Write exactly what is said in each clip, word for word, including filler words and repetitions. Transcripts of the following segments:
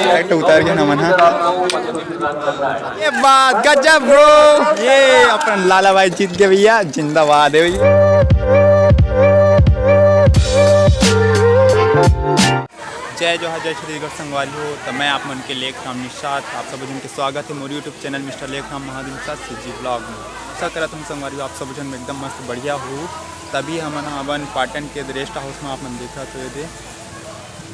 Direct उतार के नमन हा। ये बात गजब ब्रो, ये अपन लाला भाई जीत गए भैया, जिंदाबाद है भैया। जय जोहार, जय छत्तीसगढ़ संगवारी हो। तो मैं आप मन के लेखराम निषाद, आप सब जन के स्वागत है मोर YouTube चैनल मिस्टर लेखराम महाजन साथ सीजी ब्लॉग में। आशा करत हूँ संगवारी हो, आप सब जन एकदम मस्त बढ़िया हो। तभी हमन ह अपन पाटन के रेस्ट हाउस में आप मन देखत हो, ये दे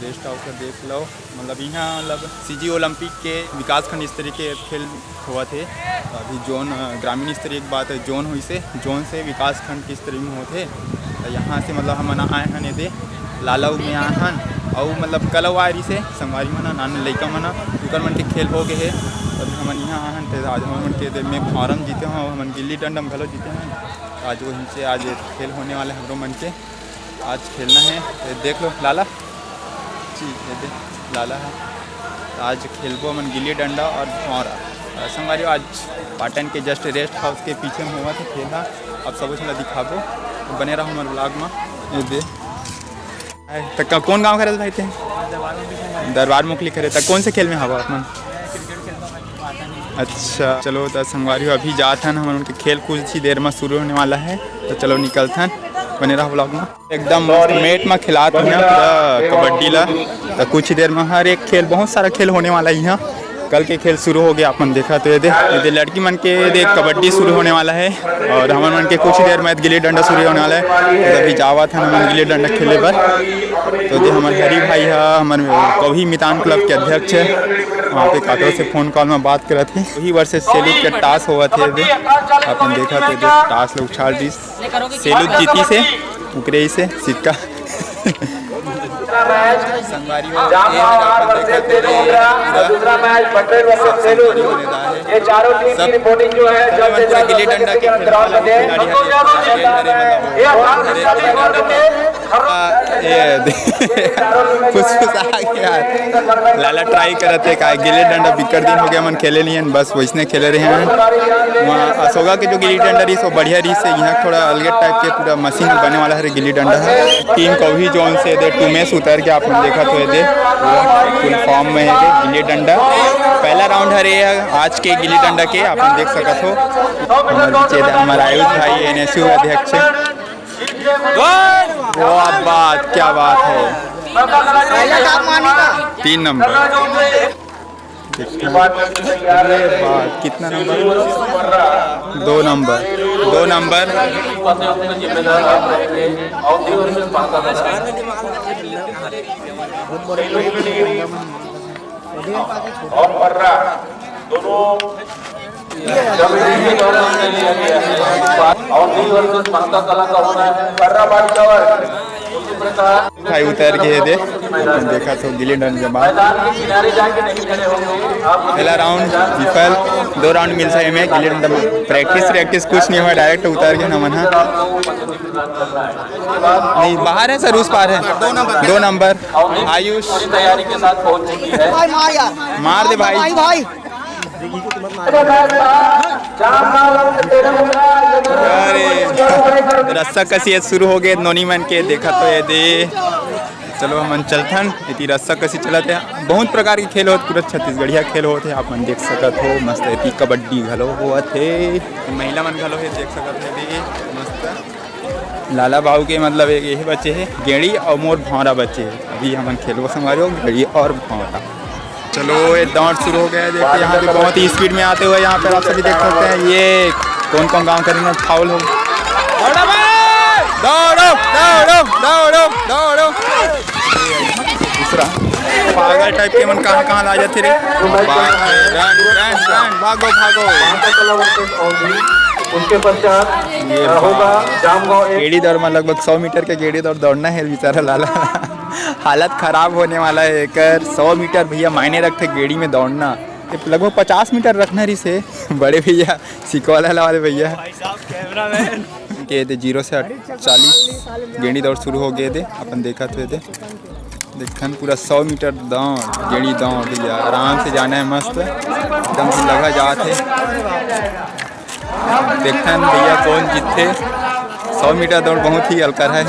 रेस्ट हाउस ला देख लो। मतलब यहाँ मतलब सीजी ओलंपिक के विकासखंड स्तरीय के खेल होवत हे। अभी जोन, अ, ग्रामीण स्तरीय के बात है, जोन होइसे, जोन से विकासखंड के स्तरीय में होथे। तो यहाँ से मतलब हमन आए हन एदे लालऊ में आए हन, अउ मतलब कलऊ आए रहिसे संगवारी मन, नान लइका मन, उकर मन के खेल हो गए हे। तभी हमन यहाँ आए हन, ते आज हमन मन के एदे में फारम जीते हन, हमन गिल्ली डंडा में घलो जीते हन। आज वहीं से आज खेल होने वाले हमरो मन के, आज खेलना है। ये देख लो लाला, ठीक है दे लाला है। तो आज खेलबो हमन गिल्ली डंडा और भौंरा। और संगवारी हो, आज पाटन के जस्ट रेस्ट हाउस के पीछे में होवत हे खेल हा। आप सबो झन ला दिखाबो, तो बने रहो हमर ब्लॉग में। ये दे तो का, कौन गांव के हरे भाई ते? दरबार मुखली करे। तो कौन से खेल में हवा आप मन? अच्छा, चलो तो संगवारी हो, अभी जात हन हमन उनके खेल कुछ ही देर में शुरू होने वाला है। तो चलो निकलथन, बने रहो ब्लॉग में। एकदम मस्त मेट में खिलात हे पूरा कबड्डी ला। तो कुछ ही देर में हर एक खेल, बहुत सारा खेल होने वाला है यहाँ। कल के खेल शुरू हो गया, अपन देखा तो ये दे, ये दे लड़की मन के दे कबड्डी शुरू होने वाला है। और हमन मन के कुछ ही देर में गिल्ली डंडा शुरू होने वाला है। तो अभी जावत हन हमन गिल्ली डंडा खेले बर। तो दे हमर हरी भाई है, हमर कवही मितान क्लब के अध्यक्ष है, वहाँ पे काकरो से फोन कॉल में बात करत हे। वही वर्ष से सेलू के टास होवत हे दे, अपन देखा तो दे टास लोग उछाल दिस। सेलू जीती से उकरे ही से सिक्का। संगवारी हो, ये हर अपन देखत हे, पूरा दूसरा मैच भटरेल वर्सेस सेलू। ये चारों टीम की रिपोर्टिंग जो है, जल्द से जल्द गिल्ली डंडा के खिलाड़ी हर ये अठारह साल के उम्र के, आ, ये दे-, फुसफुसा गया। लाला ट्राई करत हे का, गिल्ली डंडा बिक्कट दिन हो गया, मन खेले नहीं है, बस वैसने खेले रहे हैं। वहाँ असोगा के जो गिल्ली डंडा रही, सो बढ़िया रही से, यहाँ थोड़ा अलगे टाइप के पूरा मशीन बने वाला है गिल्ली डंडा है। टीम कवही जोन से दे टूमेस उतर के आप मन देखत हो दे, पूरा फुल फॉर्म में है दे गिल्ली डंडा। पहला राउंड हरे आज के गिल्ली डंडा के, आप मन देख सकत हो। हमर पीछे दे हमर आयुष भाई, एनएसयू अध्यक्ष। वाह बात, क्या बात है। पहला टॉप मानी का? तीन नंबर। ये बात, कितना नंबर? दो नंबर, दो नंबर। और पर्रा दोनों भाई उतर के दे, देखा तो गिल्ली डंडा जमा। पहला राउंड विफल, दो राउंड मिलथे एमे गिल्ली डंडा में। प्रैक्टिस, प्रैक्टिस कुछ नहीं हुआ, डायरेक्ट उतर के नमन है। नहीं, बाहर है सर, उस पार है। दो नंबर। आयुष। भाई मार यार। मार दे भाई। भाई, भाई। अरे, रस्सा कसी शुरू हो गए नोनी मन के, देखा तो ये दे। चलो हमन चलथन, इति रस्सा कसी चलत है। बहुत प्रकार के खेल होत, पूरा छत्तीसगढ़िया खेल होत है, आप मन देख सकत हो। मस्त इति कबड्डी घलो होत है, महिला मन घलो है, देख सकत है भी मस्त। लाला बाबू के मतलब एक यही बच्चे है, गेड़ी और मोर भौंरा बच्चे है। अभी हमन खेलबो संगवारी हो, गेड़ी और भौंरा। चलो, ये दौड़ शुरू हो गया है। देखिए, यहाँ पे बहुत ही स्पीड में आते हुए यहाँ पर आप सभी देख सकते हैं, ये कौन कौन गांव का रिंगन फाउल हो। दौड़ो, दौड़ो, दौड़ो, दौड़ो। दूसरा पागल टाइप के मन कहाँ कहाँ ला जाते रे। भाग, रन, रन, रन, भागो, भागो। उसके पश्चात ये होगा जामगांव एक। गेड़ी दौड़ में लगभग सौ मीटर के गेड़ी दौड़ दौड़ना है बेचारा लाला। हालत खराब होने वाला है एकर। सौ मीटर भैया मायने रखते गेड़ी में दौड़ना। ये लगभग पचास मीटर रखना रहिस हे बड़े भैया, सिकवाला वाले भैया। भाई साहब, कैमरामैन। के दे जीरो से चालीस गेड़ी दौड़ शुरू हो गए थे, अपन देखा थे दे। देखन पूरा सौ मीटर दौड़, गेड़ी दौड़ भैया, आराम से जाना है मस्त, एकदम से लगा जात है। देखन भैया कौन जीतथे। सौ मीटर दौड़ बहुत ही हल्का है।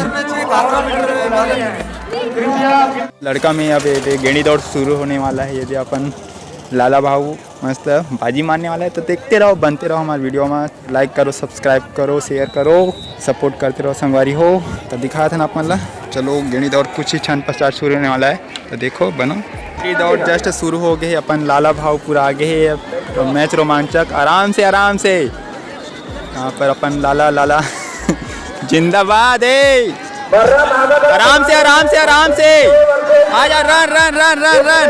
लड़का में अब ये दे गेंडी दौड़ शुरू होने वाला है। ये दे अपन लाला भाऊ मस्त बाजी मारने वाला है, तो देखते रहो, बनते रहो हमारे वीडियो में। लाइक करो, सब्सक्राइब करो, शेयर करो, सपोर्ट करते रहो संगवारी हो। तो दिखात हन आप मन ला। चलो, गेंडी दौड़ कुछ ही क्षण पश्चात शुरू होने वाला है, तो देखो, बनो। गेंडी दौड़ जस्ट शुरू हो गए, अपन लाला भाऊ पूरा आगे है। तो मैच रोमांचक, आराम से, आराम से। यहाँ पर अपन लाला, लाला जिंदाबाद है। आराम से, आराम से, आराम से। आजा, रन, रन, रन, रन, रन,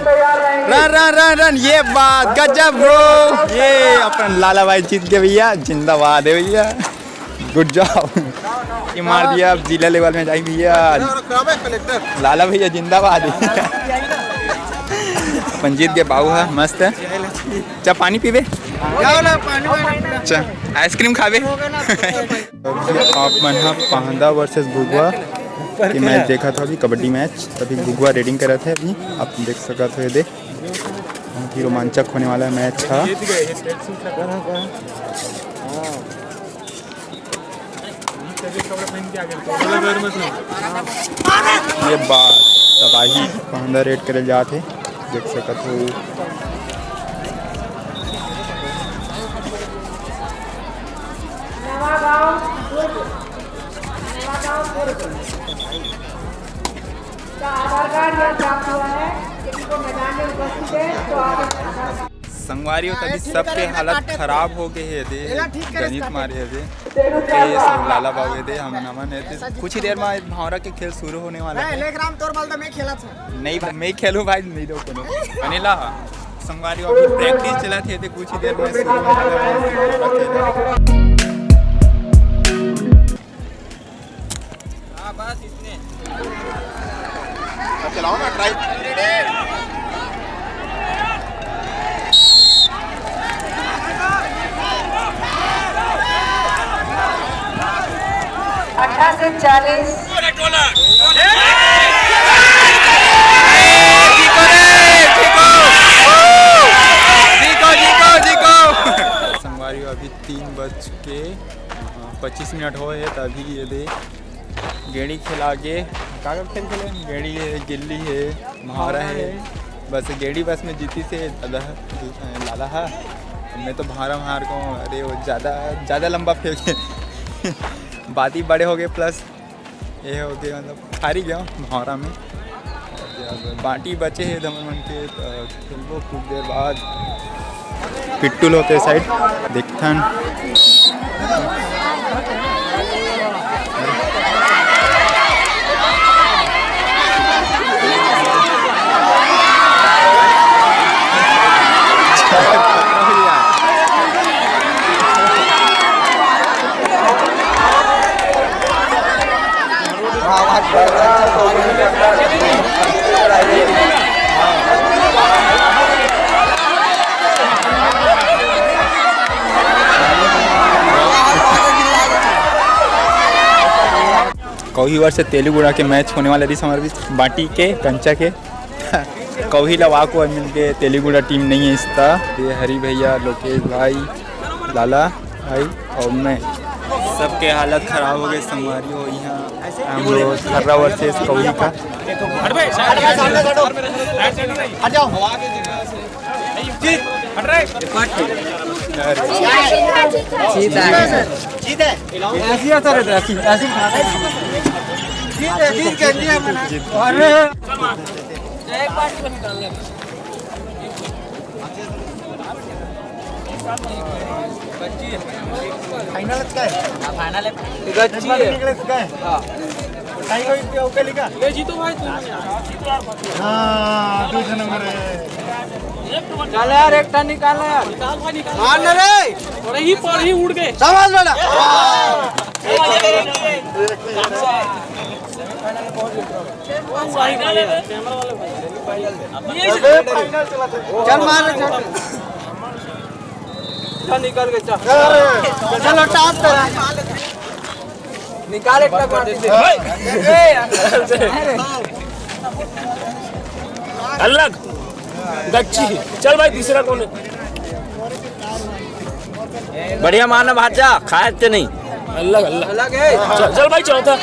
रन, रन, रन, रन। ये बात गजब ब्रो। ये अपन लाला भाई जीत गए भैया, जिंदाबाद है भैया। गुड जॉब। ये मार दिया, अब जिला लेवल में जाए भैया। लाला भैया जिंदाबाद। अपन जीत गए, बाऊ है मस्त। अच्छा, पानी पीबे? अच्छा, आइसक्रीम खाबे? अभी आप मन ह पाहंदा वर्सेस घुघुआ के मैच देखत हो, अभी कबड्डी मैच। अभी घुघुआ रेडिंग करत है, अभी आप देख सकत हो, ये दे बहुत ही रोमांचक होने वाला है मैच ह। ये बात तबाही पाहंदा रेड करे जात है, देख सकत हो। नवागांव दुर्ग, नवागांव दुर्ग का आधार कार्ड यहाँ प्राप्त हुआ है। यदि वो मैदान में उपस्थित है तो आप इस आधार कार्ड संगवारी हो, तभी सबके हालत खराब हो गए है दे। गणित मारे है दे। ये सब लाला बाबू है दे, हम नमन है दे। कुछ ही देर में भावरा के खेल शुरू होने वाला है। लेख राम तोर बल तो मैं खेला था। नहीं भाई, मैं खेलूँ भाई, नहीं दो कोनो। अनिला, संगवारी हो, अभी प्रैक्टिस चला थे दे, कुछ ही देर में शुरू होने वाला है। हाँ, बस इतने। अब चलाओ ना, ट्राई। अठारह से चालीस। संगवारी, अभी तीन बज के, अ, पच्चीस मिनट होए हे, त अभी ये दे गेड़ी खेला के, का का खेल खेले? गेड़ी हे, गिल्ली हे, भांवरा हे। बस गेड़ी बस में जीतिस हे दादा, लाला हा। मैं तो भांवरा में हार गो हूँ। अरे, वो ज़्यादा, ज़्यादा लंबा फेंके। बाती बड़े हो गए, प्लस ये हो गए, मतलब, हारी गया हूँ भांवरा में। अब बाटी बचे हे धमन मन के, तो खेलबो कुछ देर बाद। पिट्टू लोग के साइड देखथन। कौही वर्सेस तेलीगुड़ा के मैच होने वाला रहिस हमर बीच, बाटी के, कंचा के। कौही ला वाको मिल के तेलीगुड़ा टीम नहीं है इसका। ये हरी भैया, लोकेश भाई, लाला भाई और मैं, सबके हालत खराब हो गए संगवारी हो। यहाँ हम लोग खर्रा वर्सेस कौही का। हट जाओ। जीत, हट रहे। जीत है। ऐसी आता रहता है, ऐसी, ऐसी। जीत है, जीत के, जीत है। अरे। फाइनल है। गच्ची है। निकले तो क्या है? हाँ। टाइगर इतने ओके लिखा? ले जीतो भाई तुम। हाँ, दूसरा नंबर है। चल यार, एक टन निकाल यार। निकाल भाई, निकाल। मार ना रे। पड़ही, पड़ही उड़ गए। समझ बेटा। चल मार रे, चल। चल निकल के चल। चलो, टास करा। निकाल एक टक मार दे। अलग गच्ची। चल भाई, तीसरा कौन है? बढ़िया मारना भाजा, खाए ते नहीं। अलग, अलग। अलग है। चल, चल भाई, चौथा।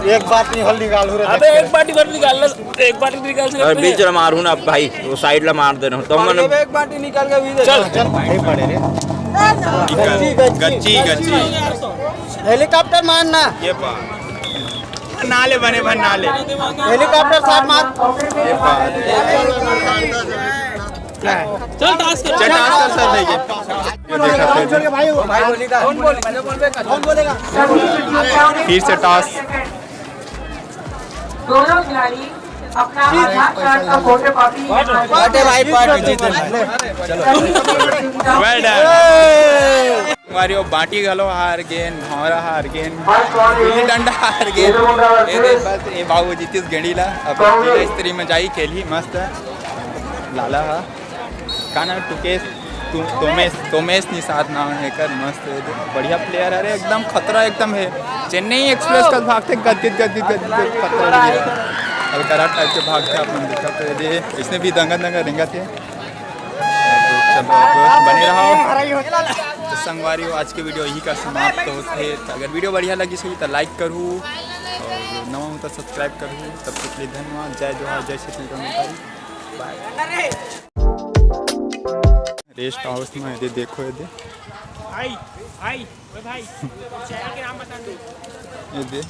एक बाटी हल निकाल रहे। अबे एक बाटी भर निकाल ले, एक बाटी निकाल से और बीच ला मारू ना भाई, वो साइड ला मार दे रहा हूँ तो मन। एक बाटी निकाल के भी दे। चल। चल भाई पड़े रे। गच्ची, गच्ची। गच्ची, गच्ची। हेलीकॉप्टर मारना। ये पा। नाले बने भर नाले। हेलीकॉप्टर साथ मार। ये पा। चल, टॉस कर। चल, टॉस कर सर, भाई के। ये देखा फिर। भाई, भाई बोलेगा। कौन बोलेगा? कौन बोलेगा? फिर से टॉस। दोनों खिलाड़ी अपना आधार कार्ड का फोटो कॉपी पाटे भाई, पाटे जीते भाई। Well done। हमारी वो बाटी घलो हार गेन, भौंरा हार गेन, गुल्ली डंडा हार गेन। ये देख बस, ये बाबू जीतीस गेंडी ला। अब जिला स्तरीय में जाई, खेलही मस्त। लाला हा, का नाम? टुकेश, तु-, तोमेश, तोमेश निषाद नाम हे एकर। मस्त हे, बढ़िया प्लेयर हे रे, एकदम खतरा एकदम हे। चेन्नई एक्सप्रेस कस भागथे, गदगद, गदगद, गदगद, खतरा हे। अलकरा टाइप के भागथे, आप मन देखत हे रे, इसने भी दंगा दंगा रेंगत हे। चलो, आप बने रहो। तो संगवारी हो, आज के वीडियो यही का समाप्त होथे। तो अगर वीडियो बढ़िया लगिस होही तो लाइक करहू और नवा हो तो सब्सक्राइब करहू। तब तक के लिए धन्यवाद। जय जोहार, जय छत्तीसगढ़। रेस्ट हाउस में ये देखो, ये दे, भाई, भाई, ओए भाई, चैनल के नाम बता दो। ये दे,